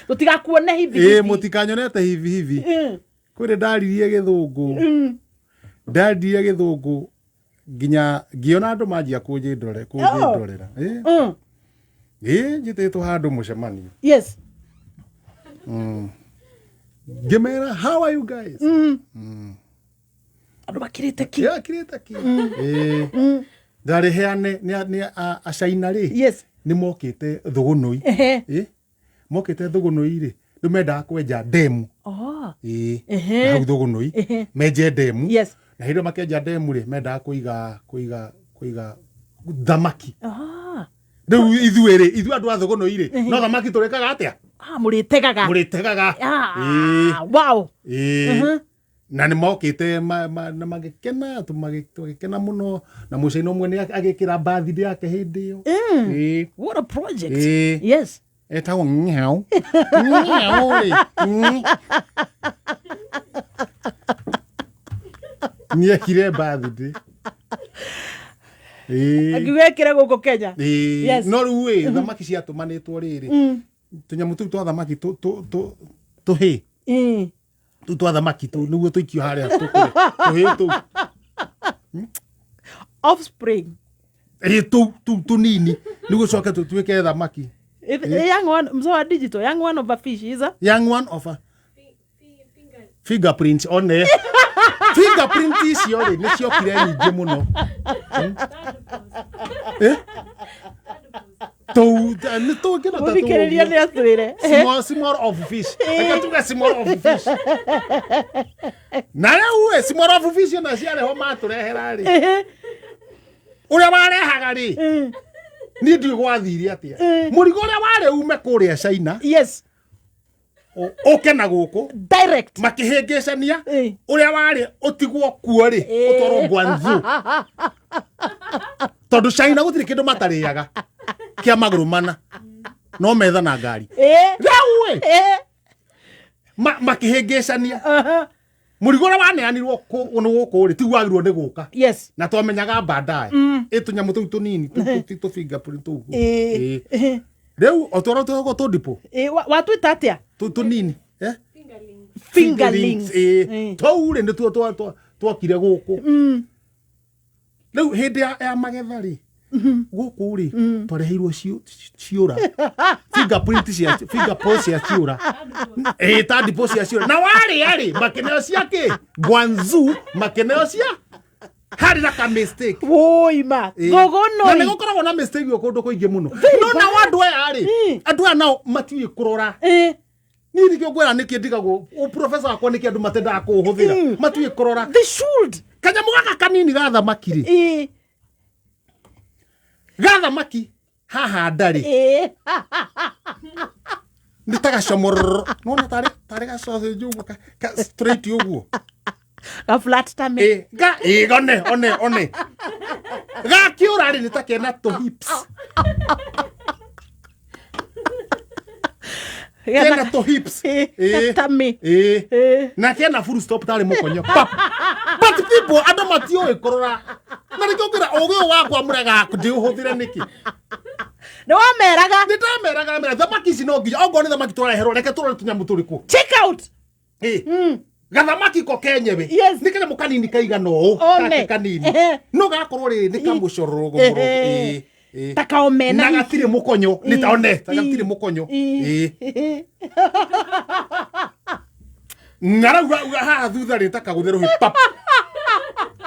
Tũtigakuone hivi Ĩĩ, hivi. mũtikanyonete hivi hivi. Kwĩrĩ ndaririe gĩthũngũ, ndaririe gĩthũngũ nginya ngĩona andũ manjia kũnjĩndorera. Ĩĩ. Ĩĩ, njĩtĩtwo handũ mũcemanio. Ngĩmera, "How are you guys?" Andũ makirĩte ki. Yakirĩte ki. Ĩĩ, ndarĩ heane nĩ acaina rĩ, nĩ mokĩte thũgũnũi. Ĩĩ, mokĩte thũgũnũi rĩ, rĩu mendaga kwenja ndemu. Ĩĩ, na hau thũgũnũi menje ndemu. Na hĩndĩ ĩyo makenja ndemu rĩ, mendaga kũiga thamaki. Rĩu ithuĩ rĩ, ithuĩ andũ a thũgũnũi rĩ, no thamaki tũrĩkaga atĩa? Ah, mũrĩtegaga. Mũrĩtegaga. Ĩĩ. Ah, wow. Ĩĩ. Na nĩ mokĩte na magĩkena, tũgĩkena mũno, na mũcaina ũmwe nĩ agĩkĩra birthday yake hĩndĩ ĩyo. Ĩĩ. What a project. Ĩĩ. Etagwo Ng'eau. Ng'eau rĩ. Nĩ ekire birthday. Ĩĩ. Akiuga ekĩre gũkũ Kenya. Ĩĩ. No rĩu ĩ, thamaki ciatũmanĩtwo rĩrĩ, tũnyamũ tũu twa thamaki tũhĩ tũu twa thamaki tũu nĩguo tũikio harĩa tũkũre tũhĩ tũu. Offspring. Ĩ, tũu tũu tũnini nĩguo coke tũtuĩke thamaki. A young one, mzee wa digital, young one of a fish is a Young one of a fingerprint, one fingerprint icio rĩ, nĩ ciokire nyingĩ mũno. Eh? Tũu nĩ tũngĩ na ta tũu Mũthikĩrĩria ũguo. nĩ atwĩre. Small, small of fish, reke tuge small of fish. Na rĩu ĩ, small of fish ona ciarehwo matũrehera rĩ, ũrĩa warehaga rĩ, niĩ ndiũĩ gwathire atĩa, mũrigo ũrĩa warĩ ume kũrĩa China ũke na gũkũ Direct. Makĩhĩngĩcania. Ũrĩa warĩ ũtigwo kuo rĩ, ũtwarwo Guangzhou, tondũ China gũtirĩ kĩndũ matarĩaga kĩa magũrũ mana, no metha na ngari. Rĩu ĩ, makĩhĩngĩcania. Mũrigo ũrĩa waneanirwo nĩ gũkũ rĩ, tiguo wagĩrĩirwo nĩ gũka. Na twamenyaga baadaye ĩ tũnyamũ tũu tũnini tũ fingerprint tũu. Ĩ. Rĩu o twarwo tũgwo tũndipũ. Watwĩta atĩa? Tũnini, eh? Fingerlings. Ĩ, tũu rĩ, nĩtuo twokire gũkũ. Rĩu hĩndĩ ya magetha rĩ, gũkũ rĩ, twareheirwo ciũra, fingerprint cia fingerprint cia ciũra, ĩ, tadpole cia ciũra, na warĩa rĩ, makeneo cia kĩ Guangzhou, makeneo cia harĩ na ka mistake. Woi ma. Ĩ. Na nĩ Thũgũnũi. gũkoragwo na mistake yo kũndũ kũingĩ mũno, no nao andũ aya rĩ, andũ aya nao matiũĩ kũrora. Niĩ nĩkĩo ngwĩra, nĩkĩ ndigagwo professor wakwa, nĩkĩ andũ matendaga kũũhũthĩra, matiũĩ kũrora. They should. Kanyamũ gaka kanini ga thamaki rĩ, ga thamaki haha ndarĩ nĩ ta gacomororo, nona tarĩ ga sausage ũguo, ka straight ũguo. Ga flat tummy. Ĩ, ga ĩ, one one one gakĩũra rĩ, nĩ ta kena tũ hips, kena tũ hips. Ĩ. Tummy. Ĩ. Na kena full stop tarĩ mũkonyo pap. But people, andũ matiũĩ kũrora, na nĩkĩo ngwĩra ũgĩ ũyũ wakwa mũrega ndĩũhũthĩre nĩkĩ. Nĩ wameraga. Nĩ ndameraga, mera thamaki ici no nginya ongorwo nĩ thamaki tũrareherwo, reke tũrore tũnyamũ tũrĩkũ. Check out. Ĩ. Gathamaki ko kenyewe nĩ kanyamũ kanini kaigana ũũ. One. Gake kanini. No gakorwo rĩrĩ nĩ kamũcororogo. Ta kaomena. Na gatirĩ mũkonyo, nĩ ta one ta gatirĩ mũkonyo. Ĩ. Na rĩu haha thutha rĩ, ta kagũthe rũhĩ pap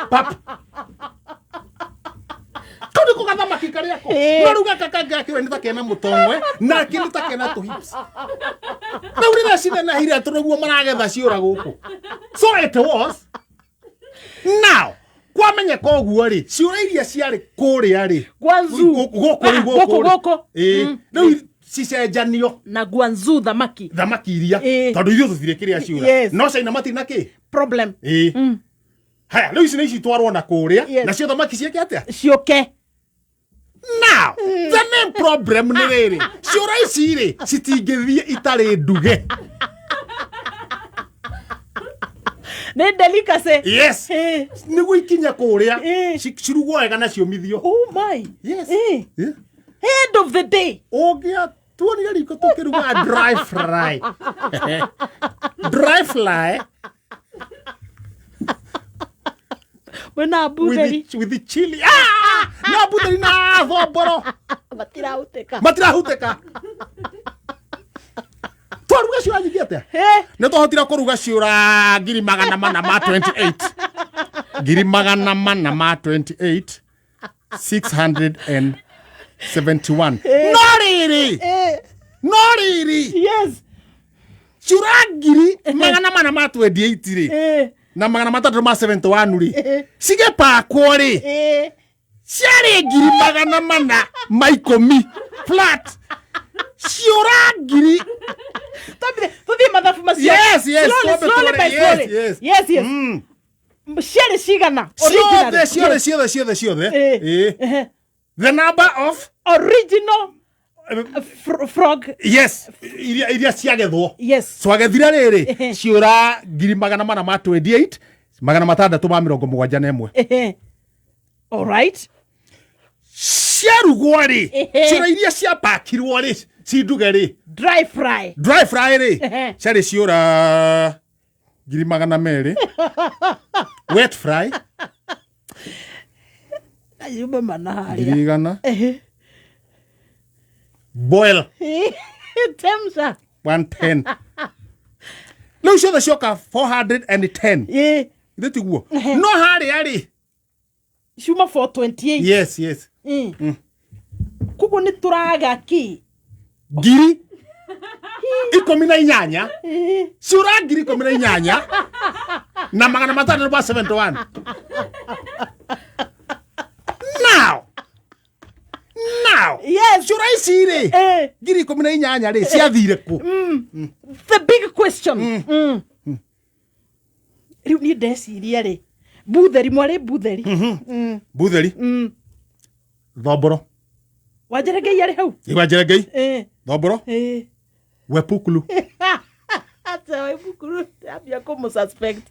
pap, kau nĩko gathamaki karĩa ko. No rĩu gaka kangĩ gakĩũra nĩ ta kena mũtongwe, nake nĩ ta kena tũ hips. Rĩu rĩrĩa cinenehire tũrĩguo maragetha ciũra gũkũ. So it was now kwamenyeka ũguo rĩ, ciũra iria ciarĩ kũrĩa rĩ, Guangzhou. Gũkũ rĩu, Ah, gũkũ gũkũ, rĩ. gũkũ. Ĩ, rĩu cicenjanio. Na Guangzhou thamaki. Thamaki iria, tondũ ithuĩ tũtirĩ kĩrĩa ciũra. No China matirĩ na kĩ Problem. Ĩ, haya, rĩu ici nĩ ici twarwo na kũrĩa. Nacio thamaki ciĩke atĩa? Ciũke. Now the main problem nĩ rĩrĩ, ciũra ici rĩ, citingĩthiĩ itarĩ nduge. Nĩ delicacy. Yes. Nĩguo ikinye kũrĩa, cirugwo wega na ciũmithio. Oh my. Yes. End of the day. Ũngĩa Tuonire riko tũkĩruga dry fry. Dry fly Mwena with butheri. with the chili. Ah! Na butheri na thomboro. Matirahutĩka. Matirahutĩka. Twaruga ciũra nyingĩ atĩa? Nĩ twahotire kũruga ciũra 428,000. 428,671. No rĩrĩ. No rĩrĩ. Yes. Ciũra 428,000 rĩ. Na 671 rĩ. Cigĩpakwo rĩ. Ciarĩ 410,000 flat. Ciũra ngiri. Twambire tuthiĩ mathabu macio. Yes, Slowly, twambe slowly tuone. by Yes, slowly. yes. Yes. Ciarĩ cigana? Ciothe, Originally. ciothe, ciothe, ciothe, ciothe. Ehe. The number of Original frog. Yes, iria ciagethwo. Yes. Twagethire rĩrĩ ciũra 428,671. All right. Ciarugwo rĩ, ciũra iria ciapakirwo rĩ, cinduge rĩ. Dry fry. Dry fry rĩ, ciarĩ ciũra 200,000. Wet fry Ayumba mana harĩa. 100,000. Boil Temsa. 110. Rĩu ciothe cioka 410. Githĩ tiguo? No harĩa rĩ. Ciuma 428. Yes. Koguo nĩ tũraga kĩ? 18,000. Ciũra 18,671. Now. Now. Yes. Ciũra ici rĩ. 18,000 rĩ ciathire kũ? The big question. Rĩu niĩ ndeciria rĩ. Butheri mwarĩ butheri. Butheri. Thomboro. Wanjeregei arĩ hau. Igua Njeregei. Thomboro. Wepukulu. Ata Wepukulu ambia kũmũ suspect.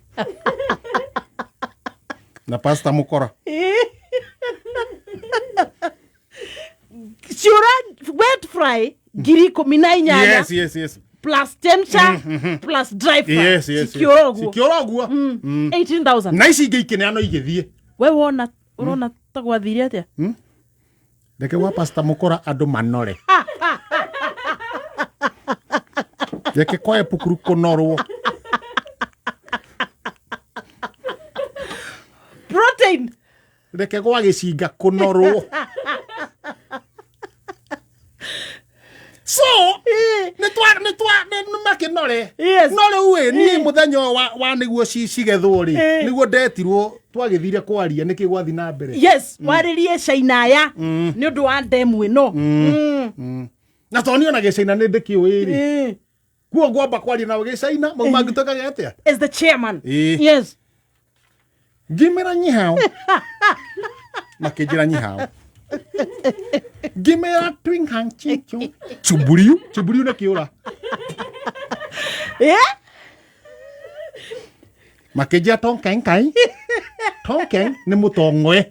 Na Pastor Mukora. Ciũra wet fry 18,000. Yes. Plus chemsha plus dry fry. Yes. Cikiũra ũguo. Cikiũra ũguo. 18,000. Na ici ingĩ ikĩneanwo igĩthiĩ. We wona ũrona ta gwathire atĩa? Reke gwa Pastor Mukora andũ manore. Reke kwa Epukuru kũnorwo. Protein. Reke gwa gĩcinga kũnorwo. So, nĩ makĩnore. Yes. No rĩu ĩ, niĩ mũthenya ũyũ wa nĩguo cigethwo rĩ, nĩguo ndetirwo twagĩthire kwaria nĩkĩ gwathi na mbere. Yes, warĩrie China aya nĩ ũndũ wa ndemu ĩno. Na tondũ niĩ ona gĩcaina nĩ ndĩkĩũĩ rĩ. Kuo ngwamba kwaria nao gĩcaina, mau mangĩtuĩka atĩa? As the chairman. Yes. Ngĩmera nyihao. Makĩnjĩra nyihao. Ngĩmera twing hang ching chung. Chuburiu, chuburiu nĩ kĩũra. Makĩnjĩra tonkeng kai. Tonkeng nĩ mũtong'oe.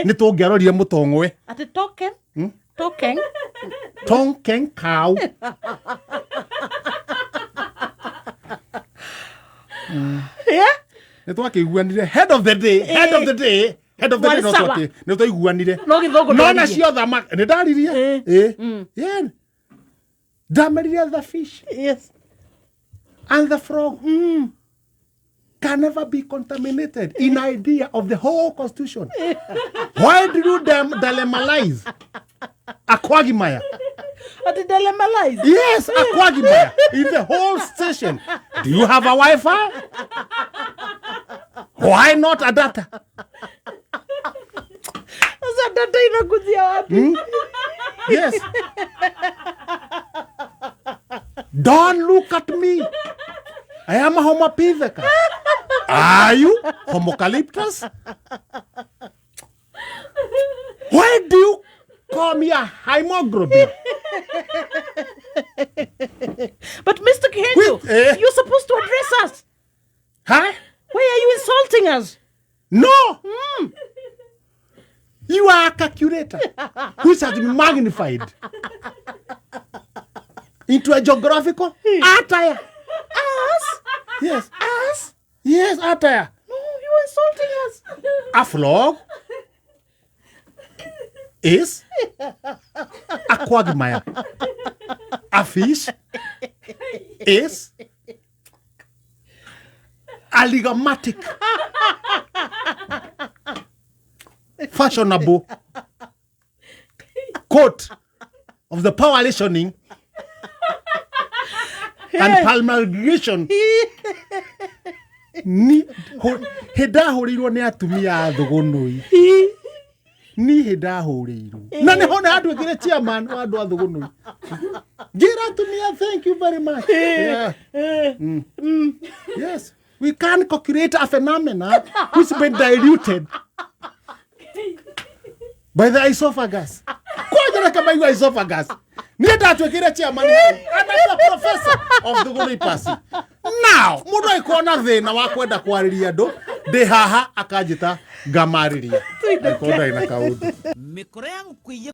Nĩ tũngĩarorire mũtong'oe. Atĩ token? Token? Tonkeng kau. Nĩ twakĩiguanire head of the day, head of the day, head of the day Mwarĩ sawa. nĩ twaiguanire. No gĩthũngũ No na ndwaririe. cio thamaki nĩ ndaririe. Yeah. Ndamerire the fish. Yes. And the frog can never be contaminated in idea of the whole constitution. Why do you dilemalize a quagmire? Ati dilemalize? Yes, a quagmire in the whole station. Do you have a Wi-Fi? Why not a data? Sasa data inakujia wapi? Yes. Don't look at me. I am a Homo pithecus. Are you Homocalyptus? Why do you call me a hemoglobin? But Mr. Kihenjo, you're supposed to address us. Huh? Why are you insulting us? No. You are a calculator which has been magnified. Into a geographical attire. Us? Yes. Us? Yes, attire. No, you are insulting us. A frog is a quagmire. A fish is a ligomatic fashionable coat of the power listening and palmigration. Ni hä ndahå rä irwo nä atumia a thå ni hä ndahå rä irwo na nä ho nä handuä kä re chairman wa andå a thå gå nui ngä ra atumia, "Thank you very much." Yeah. Yes, we can co-create a phenomena which been diluted by the esophagus. Kwanja reke maigua esophagus. Niä ndatuä chairman and I'm a professor of thuguri pasi. Now må ndå angä na thä na wa kwenda kwarä ria andå ndä haha akanjä ta ngamarä ria angäkorwo ndarä na kaå ndå. Mĩkora ya gũkũiya.